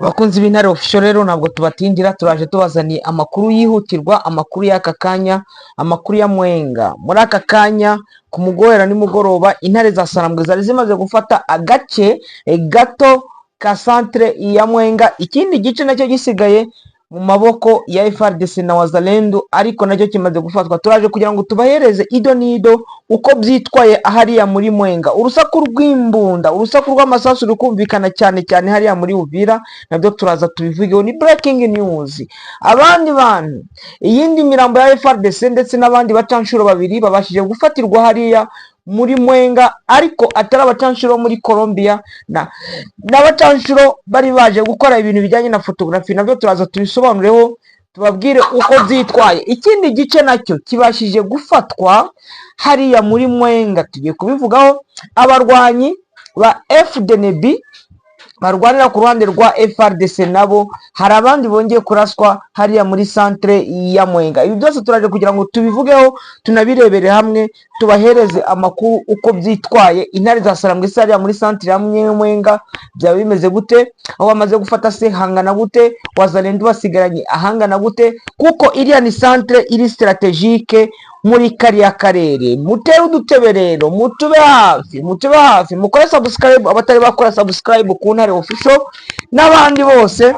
Abakunzi b'Intare Official rero, ntabwo tubatindira, turaje tubazaniye amakuru yihutirwa, amakuru y'aka kanya, amakuru ya Mwenga. Muri aka kanya ku mugoroba, nimugoroba, intare za Sarambwe zari zimaze gufata agace gato ka centre ya Mwenga, ikindi gice nacyo gisigaye mu maboko ya FARDC na Wazalendo, ariko nacyo kimaze gufatwa. Turaje kugira ngo tubahereze ido n'ido uko byitwaye hariya muri Mwenga. Urusaku rw'imbunda, urusaku rw'amasasu ruri kumvikana cyane cyane hariya muri Uvira, nabyo turaza tubivugeho, ni breaking news. Abandi bantu, iyindi mirambo ya FARDC ndetse n'abandi bacanshuro babiri babashije gufatirwa hariya muri Mwenga, ariko atari abacanshuro muri Colombia na n'abacanshuro bari baje gukora ibintu bijyanye na photography, nabyo turaza tubisobanureho, tubabwire uko byitwaye. Ikindi gice nacyo kibashije gufatwa hariya muri Mwenga, tugiye kubivugaho. Abarwanyi ba FDNB barwanira ku ruhande rwa FARDC nabo hari abandi bongeye kuraswa hariya muri centre ya Mwenga. Ibi byose turaje kugira ngo tubivugeho, tunabirebere hamwe, tubahereze amakuru uko byitwaye. Intare za Sarambwe se hariya muri centre ya Mwenga byaba bimeze gute? Aho bamaze gufata se hangana gute? Wazalendo basigaranye ahangana gute? Kuko iriya ni centre iri stratégique muri kariya karere. Mutere udutebe rero, mutube hafi, mutube hafi, mukore subscribe abatari bakora subscribe ku Ntare Official, n'abandi bose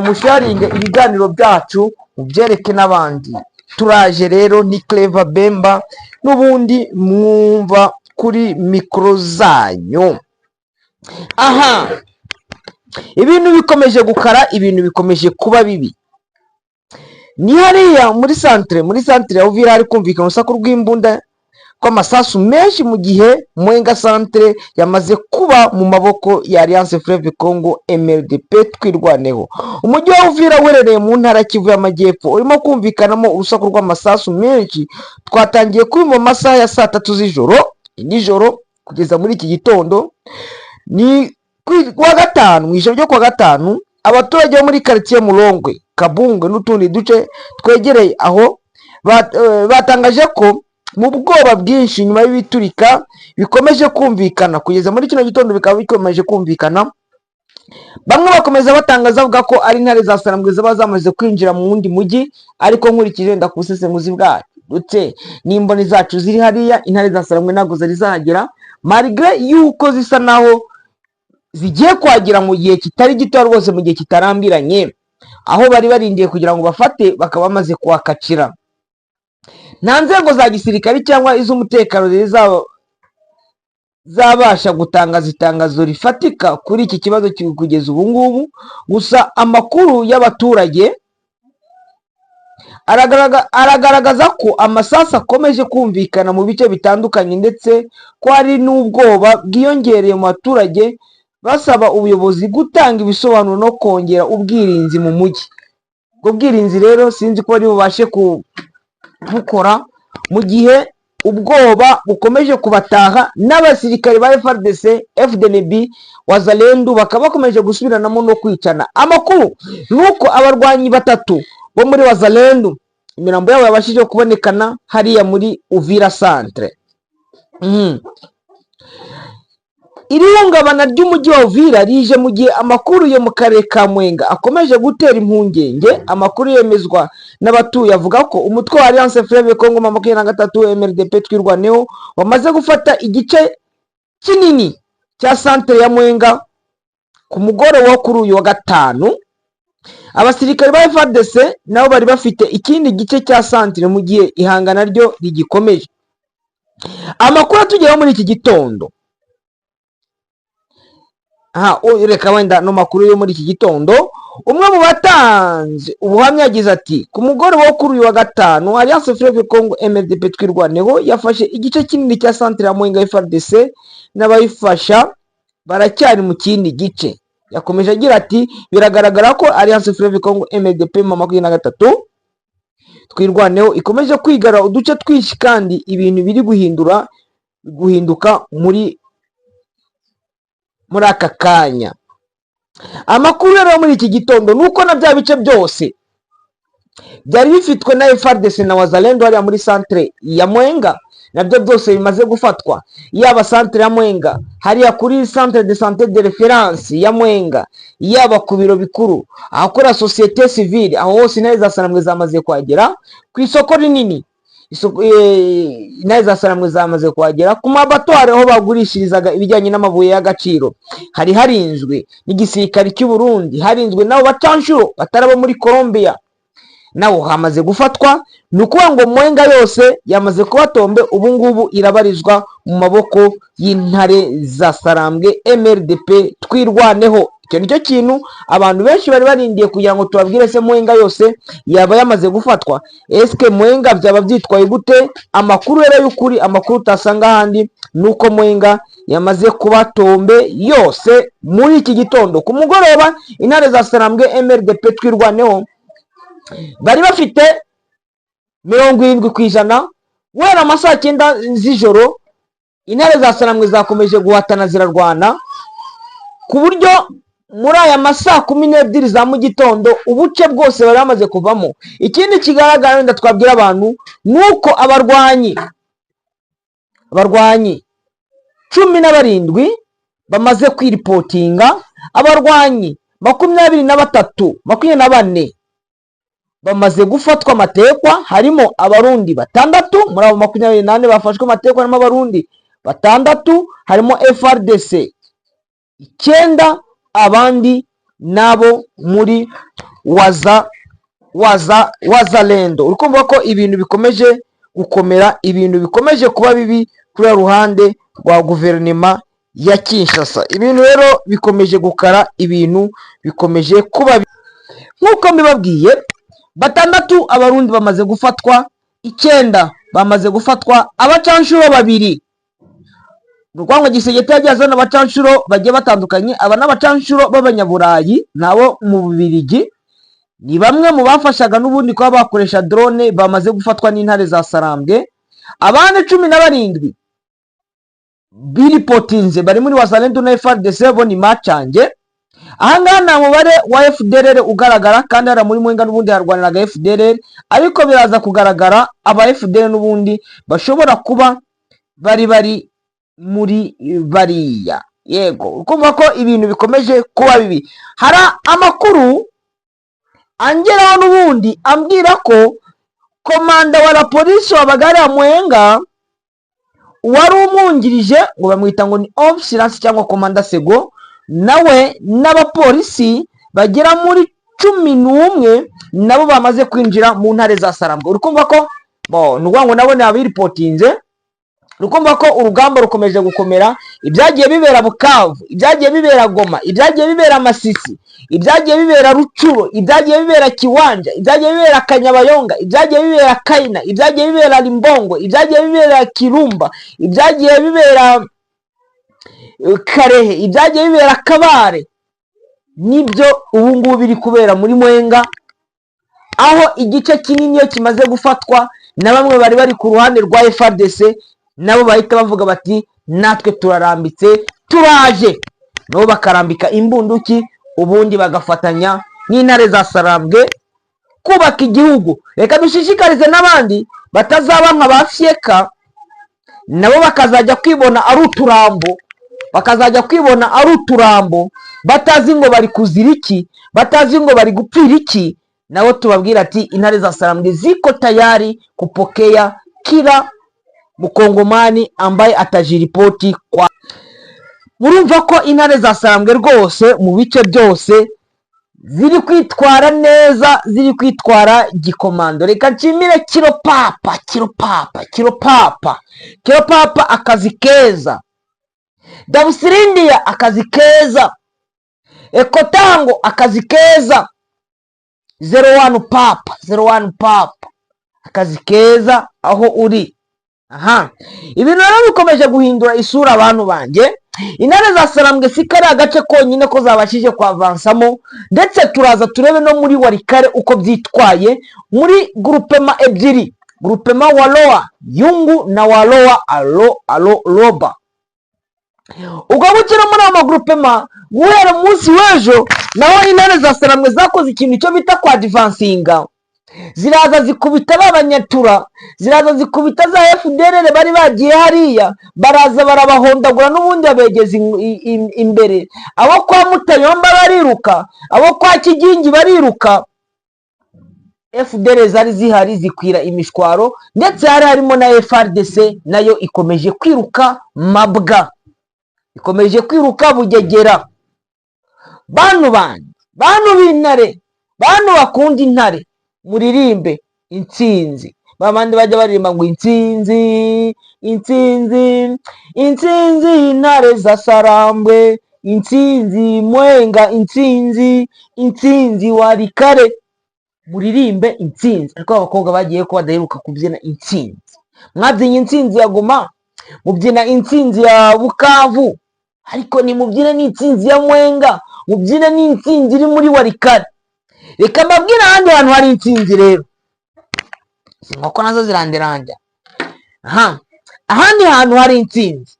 musharinge ibiganiro byacu, mubyereke n'abandi. Turaje rero, ni Clever Bemba n'ubundi mwumva kuri mikoro zanyu. Aha ibintu bikomeje gukara, ibintu bikomeje kuba bibi. Ni hariya muri centre ya Uvira hari kumvikana urusaku rw'imbunda kw'amasasu menshi, mu gihe Mwenga centre yamaze kuba mu maboko ya Alliance Fleuve Congo MRDP Twirwaneho. Umujyi wa Uvira uherereye mu ntara ya Kivu y'Amajyepfo urimo kumvikanamo urusaku rw'amasasu menshi. Twatangiye kumva mu masaha ya saa 3 z'ijoro, nijoro, kugeza muri iki gitondo ni kuwa gatanu. Mu ijoro ryo kuwa gatanu, abaturage bo muri quartier Murongwe, Kabungwe n'utundi duce twegereye aho batangaje ko mu bwoba bwinshi nyuma y'ibiturika bikomeje kumvikana kugeza muri kino gitondo, bikaba bikomeje kumvikana. Bamwe bakomeza batangaza bavuga ko ari intare za Sarambwe ziba zamaze kwinjira mu wundi mujyi, ariko nkurikije wenda ku busesenguzi bwacu ndetse n'imboni zacu ziri hariya, intare za Sarambwe ntabwo zari zahagera, malgré yuko zisa naho zigiye kuhagera mu gihe kitari gito rwose, mu gihe kitarambiranye. Aho bari barindiye kugira ngo bafate bakaba bamaze kuhakacira. Nta nzego za gisirikari cyangwa iz'umutekano zari zabasha gutangaza itangazo rifatika kuri iki kibazo kugeza ubu ngubu. Gusa amakuru y'abaturage aragaragaza ko amasasu akomeje kumvikana mu bice bitandukanye, ndetse ko hari n'ubwoba bwiyongereye mu baturage, basaba ubuyobozi gutanga ibisobanuro no kongera ubwirinzi mu mujyi. Ubwo bwirinzi rero sinzi ko bari bubashe kubukora mu gihe ubwoba bukomeje kubataha, n'abasirikare ba FARDC, FDNB, Wazalendo bakaba bakomeje gusubiranamo no kwicana. Amakuru ni uko abarwanyi batatu bo muri Wazalendo imirambo yabo yabashije kubonekana hariya muri Uvira centre. Iri hungabana ry'umujyi wa Uvira rije mu gihe amakuru yo mu karere ka Mwenga akomeje gutera impungenge. Amakuru yemezwa n'abatuye avuga ko umutwe wa Alliance Fleuve Congo M23 MRDP Twirwaneho wamaze gufata igice kinini cya centre ya Mwenga ku mugoroba wo kuri uyu wa gatanu. Abasirikare ba FARDC nabo bari bafite ikindi gice cya centre, mu gihe ihangana ryo rigikomeje. Amakuru atugeraho muri iki gitondo, aha reka wenda no makuru yo muri iki gitondo, umwe mu batanze ubuhamya yagize ati: "Ku mugoroba wo kuri uyu wa gatanu, Alliance Fleuve Congo MRDP Twirwaneho yafashe igice kinini cya centre ya Mwenga, FARDC n'abayifasha baracyari mu kindi gice." Yakomeje agira ati: "Biragaragara ko Alliance Fleuve Congo MRDP M23 Twirwaneho ikomeje kwigarura uduce twinshi, kandi ibintu biri guhinduka muri aka kanya." Amakuru rero muri iki gitondo ni uko na bya bice byose byari bifitwe na FARDC na Wazalendo hariya muri centre ya Mwenga Nabyo byose bimaze gufatwa, yaba centre ya Mwenga, hariya kuri centre de santé de référence ya Mwenga, yaba ku biro bikuru ahakora société civile, aho hose intare za Sarambwe zamaze kuhagera. Ku isoko rinini, isoko, intare za Sarambwe zamaze kuhagera. Ku mabatware aho bagurishirizaga ibijyanye n'amabuye y'agaciro, hari harinzwe n'igisirikare cy'u Burundi, harinzwe n'abo bacanshuro batari abo muri Colombia, nawo hamaze gufatwa. Ni ukuvuga ngo Mwenga yose yamaze kuba tombé, ubu ngubu irabarizwa mu maboko y'intare za Sarambwe MRDP Twirwaneho. Icyo nicyo kintu abantu benshi bari barindiye kugira ngo tubabwire: se Mwenga yose yaba yamaze gufatwa? Eske Mwenga byaba byitwaye gute? Amakuru rero y'ukuri, amakuru utasanga ahandi, ni uko Mwenga yamaze kuba tombé yose muri iki gitondo. Ku mugoroba intare za Sarambwe MRDP Twirwaneho bari bafite 70%. Guhera amasaa 9 z'ijoro intare za Sarambwe zakomeje guhatana, zirarwana, ku buryo muri aya masaa 12 za mu gitondo ubuce bwose bari bamaze kuvamo. Ikindi kigaragara wenda twabwira abantu ni uko abarwanyi 17 bamaze kwiripotinga, abarwanyi 23, 24 bamaze gufatwa amatekwa, harimo Abarundi batandatu. Muri abo 24 bafashwe amatekwa harimo Abarundi batandatu, harimo FARDC icyenda, abandi nabo muri Wazalendo. Uri kumva ko ibintu bikomeje gukomera, ibintu bikomeje kuba bibi kuri ruhande rwa guverinoma ya Kinshasa. Ibintu rero bikomeje gukara, ibintu bikomeje kuba bibi. Nk'uko mbibabwiye, batandatu Abarundi bamaze gufatwa, icyenda bamaze gufatwa, abacanshuro babiri. Ni ukuvuga ngo Tshisekedi yagiye azana abacanshuro bagiye batandukanye. Aba ni abacanshuro b'Abanyaburayi nabo mu Bubirigi, ni bamwe mu bafashaga n'ubundi kuba bakoresha drone, bamaze gufatwa n'intare za Sarambwe. Abandi 17 biripotinze bari muri Wazalendo na FARDC, bo ni macange. Ahangaha nta mubare wa FDLR ugaragara, kandi hariya muri Mwenga n'ubundi harwaniraga FDLR, ariko biraza kugaragara aba FDLR n'ubundi bashobora kuba bari muri bariya. Yego, ukumva ko ibintu bikomeje kuba bibi. Hari amakuru angeraho n'ubundi ambwira ko komanda wa la polisi wabaga hariya Mwenga, wari umwungirije, ngo bamwita ngo ni officer cyangwa komanda sego, nawe n'abapolisi bagera muri 11 nabo bamaze kwinjira mu ntare za Sarambwe. Uri kumva ko bo ni ukuvuga ngo nabo ni abiripotinze. Uri kumva ko urugamba rukomeje gukomera. Ibyagiye bibera Bukavu, ibyagiye bibera Goma, ibyagiye bibera Masisi, ibyagiye bibera Rutshuru, ibyagiye bibera Kiwanja, ibyagiye bibera Kanyabayonga, ibyagiye bibera Kayina, ibyagiye bibera Limbongo, ibyagiye bibera Kirumba, ibyagiye bibera Karehe, ibyagiye bibera Kabare, nibyo ubu ngubu biri kubera muri Mwenga, aho igice kinini iyo kimaze gufatwa na bamwe bari ku ruhande rwa FARDC, nabo bahita bavuga bati: "Natwe turarambitse, turaje." Nabo bakarambika imbunduki, ubundi bagafatanya n'intare za Sarambwe kubaka igihugu. Reka dushishikarize n'abandi batazaba nka ba Fyeka, nabo bakazajya kwibona ari uturambo, bakazajya kwibona ari uturambo, batazi ngo bari kuzira iki, batazi ngo bari gupfira iki. Nabo tubabwira ati: "Intare za Sarambwe ziko tayari kupokea kila mukongomani ambaye atajiripoti kwa." Murumva ko intare za Sarambwe rwose mu bice byose ziri kwitwara neza, ziri kwitwara gikomando. Reka nshimire Kiro Papa, Kiro Papa, Kiro Papa, Kiro Papa, akazi keza. Dabusirindiya, akazi keza. Ekotango, akazi keza. 01 Papa, 01 Papa, akazi keza aho uri. Aha ibintu rero bikomeje guhindura isura, abantu banjye. Intare za Sarambwe si kariya agace konyine ko zabashije kwavansamo, ndetse turaza turebe no muri Walikale uko byitwaye muri groupement ebyiri, groupement Waloa Yungu na Waloa alo alo Loba. Ubwo bukira muri ayo magroupement, guhera umunsi w'ejo naho intare za Sarambwe zakoze ikintu cyo bita kwadivansinga. Ziraza zikubita ba Banyatura, ziraza zikubita za FDLR bari bagiye hariya, baraza barabahondagura, n'ubundi babegeza imbere. Abo kwa Mutayomba bariruka, abo kwa Kigingi bariruka. FDLR zari zihari zikwira imishwaro, ndetse hari harimo na FARDC, nayo ikomeje kwiruka mabwa, ikomeje kwiruka bugegera. Bantu banjye, bantu b'intare, bantu bakunda intare, muririmbe intsinzi. Babandi bajya baririmba ngo intsinzi, intsinzi, intsinzi, intare za Sarambwe, intsinzi Mwenga, intsinzi, intsinzi Walikale. Muririmbe intsinzi. Ariko abakobwa bagiye ko badaheruka kubyina intsinzi. Mwabyinnye intsinzi ya Goma, mubyina intsinzi ya Bukavu, ariko nimubyine n'intsinzi ya Mwenga, mubyine n'intsinzi iri muri Walikale. Reka mbabwire ahandi hantu hari intsinzi rero. Izi nkoko nazo ziranderanja. Aha, ahandi hantu hari intsinzi,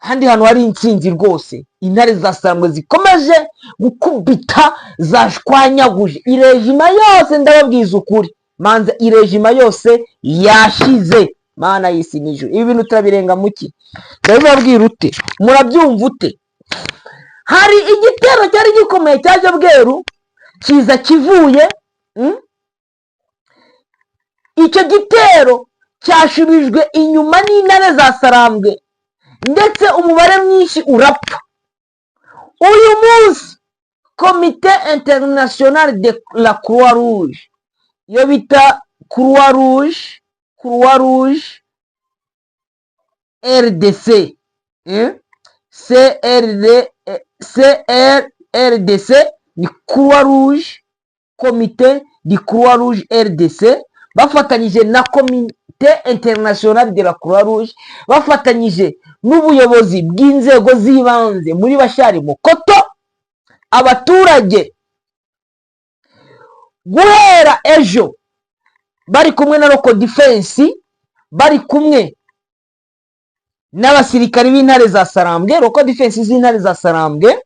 ahandi hantu hari intsinzi rwose, intare za Sarambwe zikomeje gukubita, zashwanyaguje irejima yose. Ndababwiza ukuri, manza irejima yose yashize. Mana y'isi n'ijuru, ibi bintu turabirenga muki? Ndabibabwira ute? Murabyumva ute? Hari igitero cyari gikomeye cyaje Bweru, kiza kivuye, Icyo gitero cyashubijwe inyuma n'intare za Sarambwe, ndetse umubare mwinshi urapfa. Uyu munsi Comité International de la Croix Rouge, iyo bita Croix Rouge, Croix Rouge RDC, CRD, CRRDC ni Croix Rouge, Comité di Croix Rouge RDC, bafatanyije na Comité International de la Croix Rouge, bafatanyije n'ubuyobozi bw'inzego z'ibanze muri Bashari Mukoto, abaturage, guhera ejo bari kumwe na local defense, bari kumwe n'abasirikari b'intare za Sarambwe, local defense z'intare za Sarambwe,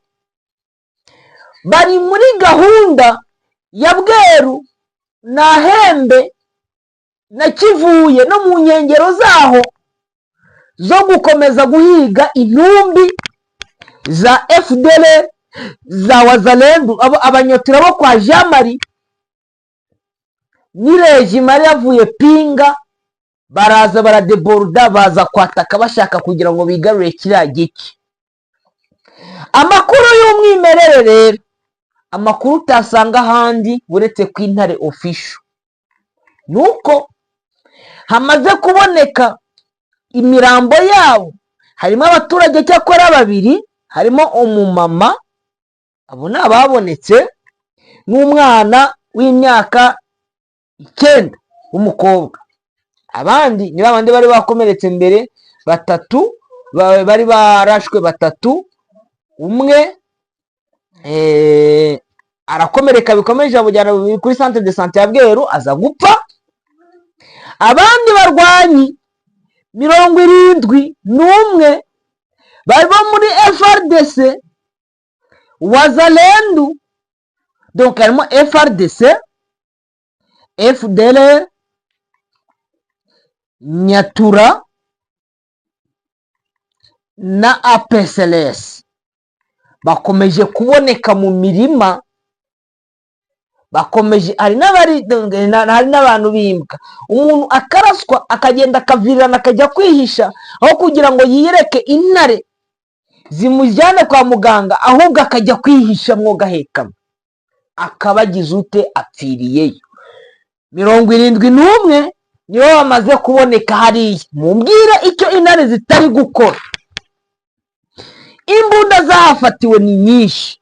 bari muri gahunda ya Bweru na Hembe na Kivuye no mu nkengero zaho zo gukomeza guhiga intumbi za FDLR, za Wazalendo, Abanyatura bo kwa Jean Marie n'irejima yari yavuye Pinga. Baraza baradeboruda, baza kwataka bashaka kugira ngo bigarure kiriya gice. Amakuru y'umwimerere rero, amakuru utasanga ahandi uretse ku Intare Official, ni uko hamaze kuboneka imirambo yabo. Harimo abaturage cyakora babiri, harimo umumama, abo ni ababonetse, n'umwana w'imyaka 9 w'umukobwa. Abandi ni babandi bari bakomeretse mbere, batatu bari barashwe batatu, umwe arakomereka bikomeje, bamujyana kuri centre de santé ya Bweru, aza gupfa. Abandi barwanyi 71 bari bo muri FARDC, Wazalendu, donc harimo FARDC, FDLR, Nyatura na APCLS, bakomeje kuboneka mu mirima. Bakomeje, hari n'abari, hari n'abantu b'imbwa, umuntu akaraswa akagenda akavirirana, akajya kwihisha, aho kugira ngo yiyereke intare zimujyane kwa muganga, ahubwo akajya kwihisha mwogahekamo, akaba agize ute? Apfiriyeyo. 71 nibo bamaze kuboneka hariya. Mumbwire icyo intare zitari gukora. Imbunda zahafatiwe ni nyinshi.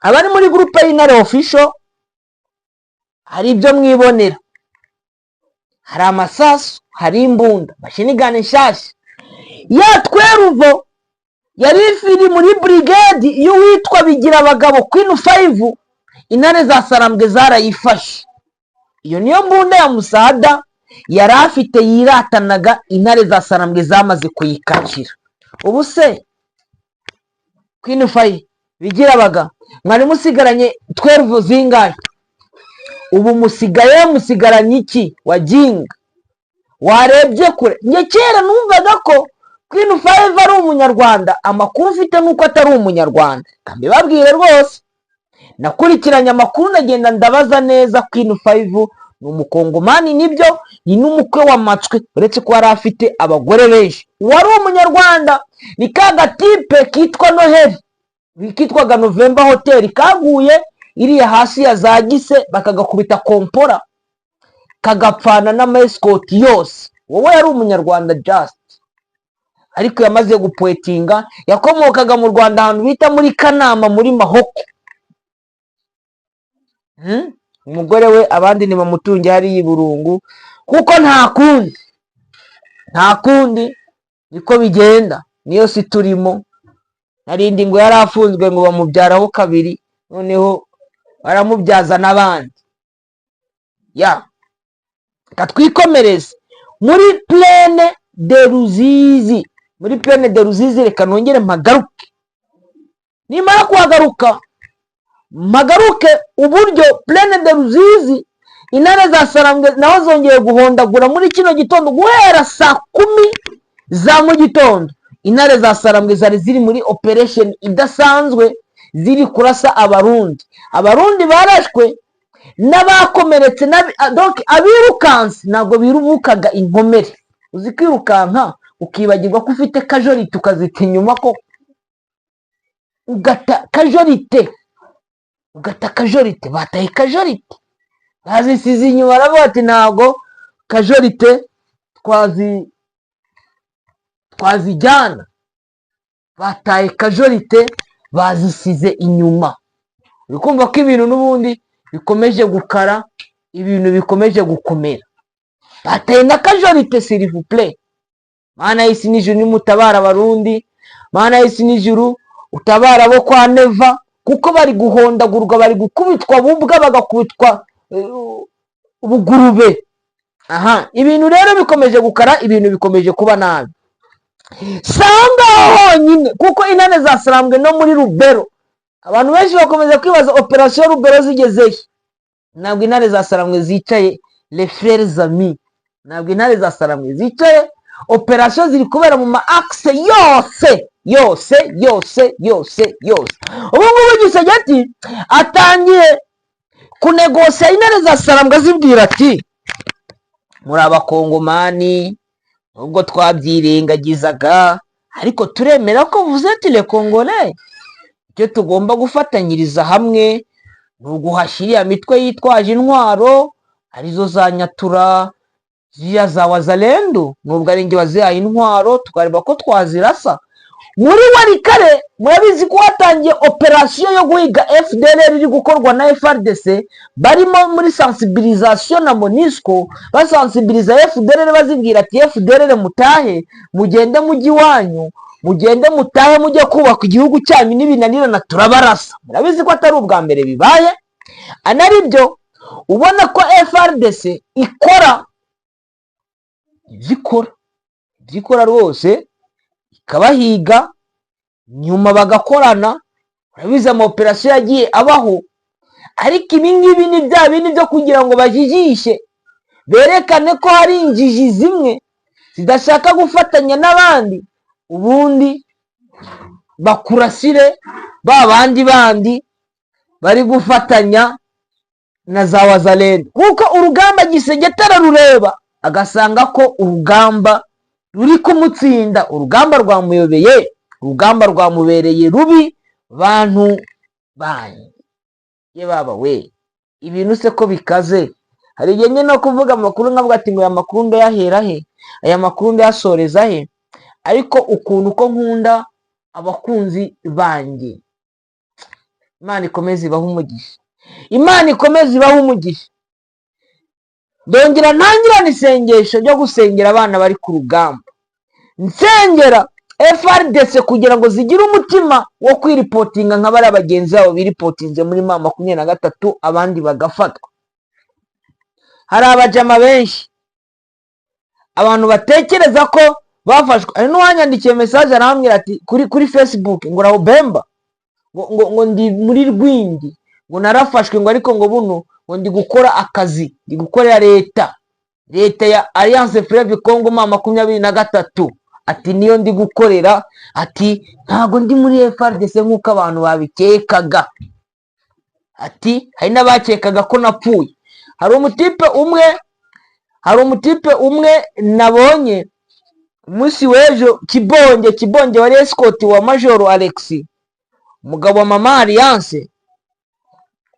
Abari muri groupe y'Intare Official, hari ibyo mwibonera, hari amasasu, hari imbunda, machine gun nshyashya ya 12 yari iri muri brigade y'uwitwa Bigira Abagabo Queen Five. Intare za Sarambwe zarayifashe. Iyo niyo mbunda ya musada yari afite yiratanaga. Intare za Sarambwe zamaze kuyikakira. Ubu se Queen Five, Bigira Abagabo, mwari musigaranye 12 zingahe? Ubu musigaye musigaranye iki? Wajinga warebye kure. Njye kera numvaga ko Queen Five ari Umunyarwanda. Amakuru mfite nuko atari Umunyarwanda. Mbibabwire rwose, nakurikiranye amakuru, ndagenda ndabaza neza. Queen Five ni Umukongomani, nibyo, ni n'umukwe wa Matswe, uretse ko yari afite abagore benshi. Uwari Umunyarwanda ni ka gatipe kitwa Noheli, kitwaga November Hotel, kaguye iriya hasi ya za Gise, bakagakubita kompora, kagapfana n'ama escort yose. Wowe yari Umunyarwanda just, ariko yamaze gupoetinga. Yakomokaga mu Rwanda, ahantu bita muri Kanama, muri Mahoko. Umugore we abandi ntibamutunge hariya i Burungu, kuko nta kundi, nta kundi, niko bigenda, niyo si turimo. Narindi ngo yari afunzwe, ngo bamubyaraho kabiri, noneho baramubyaza n'abandi. Ya, reka twikomereze muri Plaine de Ruzizi. Muri Plaine de Ruzizi, reka nongere mpagaruke. Nimara kuhagaruka, mpagaruke uburyo Plaine de Ruzizi intare za Sarambwe naho zongeye guhondagura muri kino gitondo. Guhera saa 10 za mu gitondo, intare za Sarambwe zari ziri muri operation idasanzwe, ziri kurasa Abarundi. Abarundi barashwe n'abakomeretse, donc abirukanse ntabwo birubukaga inkomere. Uzi kwirukanka ukibagirwa ko ufite casualty, ukazita inyuma, ko ugata casualty, ugata casualty. Bataye casualty, bazisize inyuma, baravuga ati: "Ntabwo casualty twazijyana." Bataye casualty, bazisize inyuma. Uri kumva ko ibintu n'ubundi bikomeje gukara, ibintu bikomeje gukomera. Bataye na casualty, s'il vous plaît. Mana y'isi n'ijuru, nimutabara Abarundi. Mana y'isi n'ijuru, utabara abo kwa Neva, kuko bari guhondagurwa, bari gukubitwa bubwa, bagakubitwa ubugurube. Aha ibintu rero bikomeje gukara, ibintu bikomeje kuba nabi. Si aho ngaho honyine, kuko intare zasarambwe no muri Rubero. Abantu benshi bakomeza kwibaza operation Rubero zigezehe. Ntabwo intare za Sarambwe zicaye, les frères amis, ntabwo intare za Sarambwe zicaye. Operation ziri kubera mu ma axes yose, yose, yose, yose, yose. Ubu ngubu Tshisekedi atangiye kunegosiya intare za Sarambwe, azibwira ati: "Muri Abakongomani, nubwo twabyirengagizaga, ariko turemera ko vous êtes les Congolais. Icyo tugomba gufatanyiriza hamwe ni uguhashya iriya mitwe yitwaje intwaro, arizo za Nyatura, ziriya za Wazalendo, nubwo ari njye wazihaye intwaro, tukareba ko twazirasa." Muri Walikale murabizi ko hatangiye operation yo guhiga FDLR iri gukorwa na FARDC, barimo muri sensibilisation na MONUSCO, basensibiliza FDLR, bazibwira ati: "FDLR, mutahe, mugende mujye iwanyu, mugende mutahe, mujye kubaka igihugu cyanyu, n'ibinanirana turabarasa." Murabizi ko atari ubwa mbere bibaye, anari byo ubona ko FARDC ikora ibyo ikora, ibyo ikora rwose, ikabahiga, nyuma bagakorana. Urabizi ama operation yagiye abaho, ariko ibi ngibi ni bya bindi byo kugira ngo bajijishe, berekane ko hari injiji zimwe zidashaka gufatanya n'abandi, ubundi bakurasire ba bandi bandi bari gufatanya na za Wazalendo, kuko urugamba Tshisekedi ararureba agasanga ko urugamba ruri kumutsinda, urugamba rwamuyobeye, urugamba rwamubereye rubi. Bantu banyu, ye baba we, ibintu se ko bikaze? Hari igihe nyine no kuvuga amakuru nkavuga ati: "Ngo aya makuru ndayahera he? Aya makuru ndayasoreza he?" Ariko ukuntu ko nkunda abakunzi banjye, Imana ikomeze ibahe umugisha, Imana ikomeze ibahe umugisha. Ndongera ntangirane isengesho ryo gusengera abana bari ku rugamba, nsengera FARDC kugira ngo zigire umutima wo kwiripotinga nka bariya bagenzi babo biripotinze muri M23, abandi bagafatwa. Hari abajama benshi, abantu batekereza ko bafashwe. Hari n'uwanyandikiye message, arambwira ati kuri Facebook ngo: "Raho Bemba, ngo ndi muri Rwindi, ngo narafashwe, ngo ariko ngo buno Ngo ndi gukora akazi, ndi gukorera leta, leta ya Alliance Fleuve Congo M23. Ati niyo ndi gukorera, ati ntabwo ndi muri FARDC nk'uko abantu babikekaga. Ati hari n'abakekaga ko napfuye. Hari umutipe umwe nabonye umunsi w'ejo, Kibonge. Kibonge wari escort wa Majoro Alexis, umugabo wa mama Alliance.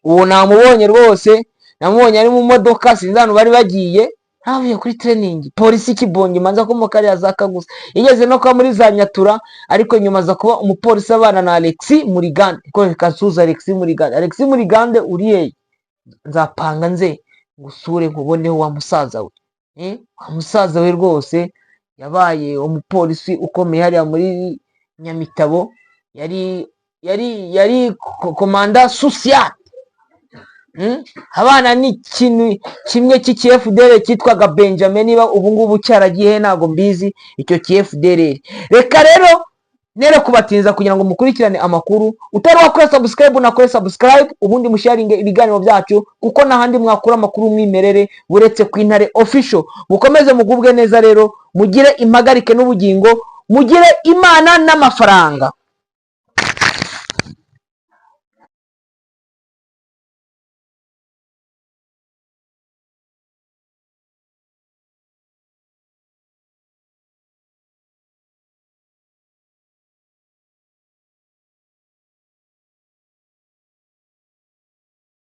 Uwo namubonye rwose, namubonye ari mu modoka, sinzi ahantu bari bagiye, ntavuye kuri training. Polisi Kibonge manza komoka ariya za Kagusa, yigeze no kuba muri za Nyatura, ariko nyuma aza kuba umupolisi abana na Alexis Murigande. Ko kasuza Alexis Murigande, Alexis Murigande uri hehe? Nzapanga nze ngusure nkuboneho wa musaza we. Wa musaza we rwose yabaye umupolisi ukomeye hariya muri Nyamitabo, yari commandant social. Abana ni ikintu kimwe cy'iki FDLR cyitwaga Benjamin, niba ubu ngubu cyaragiye ntabwo mbizi icyo ki FDLR. Reka rero nere kubatinza kugira ngo mukurikirane amakuru. Utari wakora subscribe, nakore subscribe, ubundi musharinge ibiganiro byacu, kuko n'ahandi mwakura amakuru mwimerere buretse ku Intare Official. Mukomeze mugubwe neza rero, mugire impagarike n'ubugingo, mugire Imana n'amafaranga.